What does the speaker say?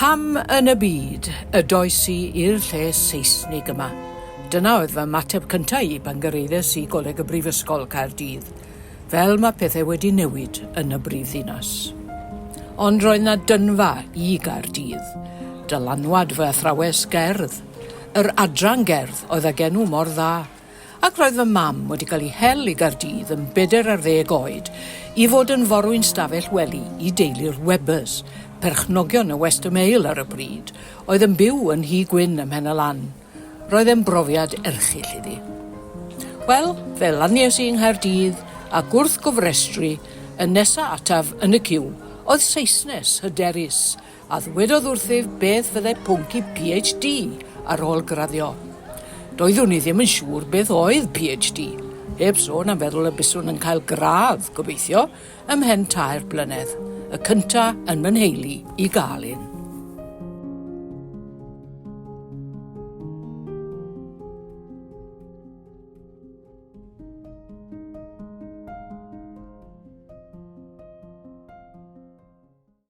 Pam yn y byd y does i i'r lle Seisnig yma? Dyna oedd fy ymateb cyntaf i pan gyrhaeddes i Goleg y Brifysgol, Caerdydd. Fel mae pethau wedi newid yn y brifddinas. Ond roedd 'na dynfa i Gaerdydd. Dylanwad fy athrawes gerdd. Yr adran gerdd oedd ag enw mor dda. Ac roedd fy mam wedi cael ei hel i Gaerdydd yn bedair ar ddeg oed i fod yn forwyn stafell wely i deulu'r Webbers, perchnogion y Western Mail ar y bryd, oedd yn byw yn Nhŷ Gwyn ym Mhen y Lan. Roedd e'n brofiad erchyll iddi. Wel, fe lanies i yng Nghaerdydd ac wrth gofrestru, y nesa ataf yn y ciw oedd Saesnes hyderus a ddwedodd wrthyf beth fyddai pwnc i PhD ar ôl graddio. Doeddwn i ddim yn siŵr beth oedd PhD, heb sôn am feddwl y byswn yn cael gradd, gobeithio, ymhen tair blynedd, y cynta yn fy nheulu i gael un.